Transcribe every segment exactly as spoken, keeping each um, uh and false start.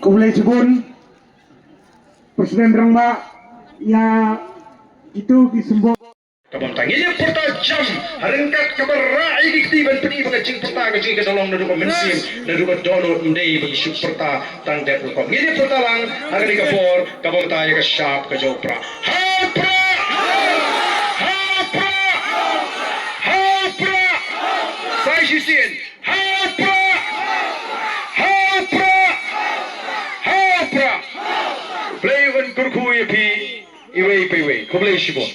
Khublei shibun President Rangbah ïa kito ki symbol. Ka bynta ngin ïa pyrta jam ha ryngkat kaba rah ïa ki kti ban pyni ba ka jingpyrta ka jong ngi ka da long naduh ka mynsiem, naduh ka dohnud, ym dei ban shu pyrta tang dep rukom. Ngin ïa pyrta lang ha kane ka por ka bynta ïa ka shap ka jong u Prah. Ha u Prah! Ha u Prah! Ha u Prah! Sa shisien. Ha u Prah! Ha u Prah! Ha u Prah! Blei un kyrkhu ïa phi iwei pa iwei. Khublei shibun.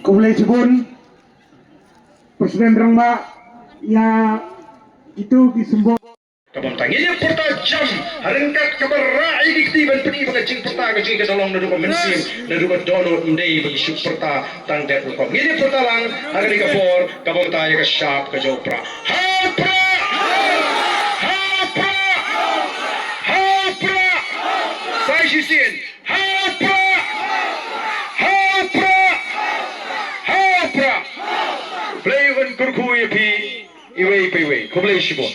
Khublei shibun President Rangbah ïa kito ki symbol. Ka bynta ngin ïa pyrta jam ha ryngkat kaba rah ïa ki kti ban pyni ba ka jingpyrta ka jong ngi ka da long naduh ka mynsiem, naduh ka dohnud, ym dei ban shu pyrta tang dep rukom. Ngin ïa pyrta lang ha kane ka por ka bynta ïa ka shap ka jong u Prah. Ha u Prah! Ha u Prah! Ha u Prah! Sa shisien. Ha u Prah! Ha u Prah! Ha u Prah! Blei un kyrkhu ïa phi iwei pa iwei. Khublei shibun.